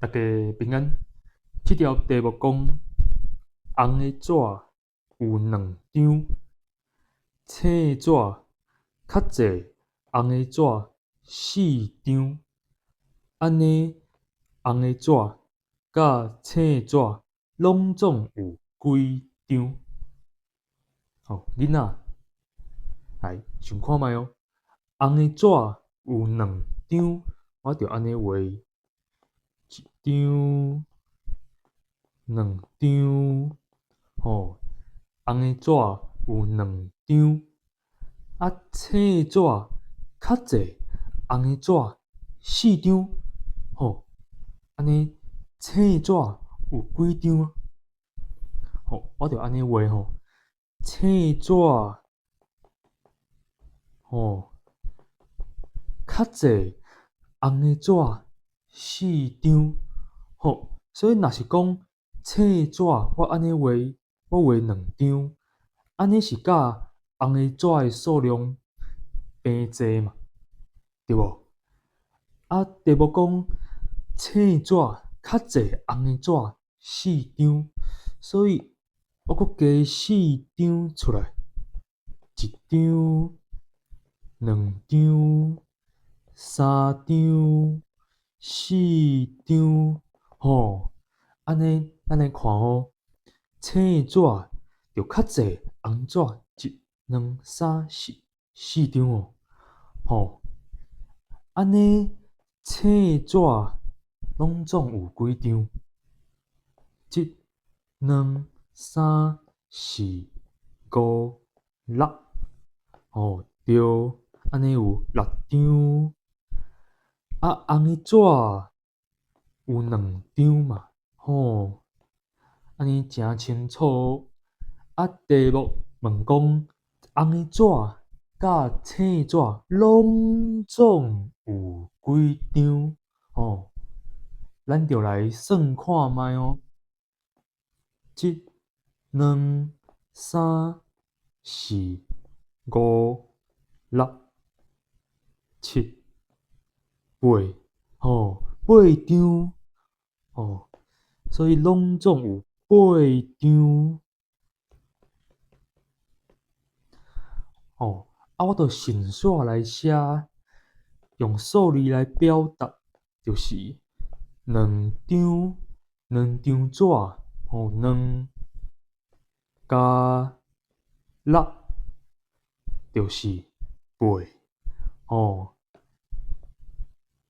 大家平安。這條題目講紅的紙有兩張，青紙較濟紅的紙四張，按呢紅的紙佮青紙攏總有幾張？好，囡仔來想看覓哦。紅的紙有兩張，我就按呢畫一張、兩張，吼，紅的紙有兩張，啊，青紙較濟紅的紙四張，吼，按呢青紙有幾張？吼，我就按呢畫吼，青紙，吼，較濟紅的紙四張，吼，所以若是講青紙，我按呢畫，我畫兩張，按呢是佮紅的紙的數量平齊嘛，對無？啊，題目講青紙較濟紅的紙四張，所以我閣加四張出來，一張、兩張、三張、四張，吼，按呢咱來看哦，青紙就較濟紅紙，一、兩、三、四，四張哦，吼，按呢青紙攏總有幾張？一、兩、三、四、五、六，吼，對，按呢有六張。啊，紅的紙有兩張嘛，吼，按呢誠清楚。啊，題目問講紅的紙佮青紙攏總有幾張？吼，咱就來算看覓哦。一、兩、三、四、五、六、七、八，吼，八張，吼，所以攏總有八張。吼，啊，我就順紲來寫，用數字來表達，就是兩張，兩張紙，吼，兩加六，就是八，吼，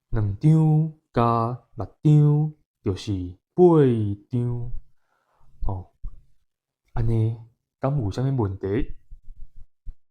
兩張加六張，就是八張，吼，按呢，敢有啥物問題？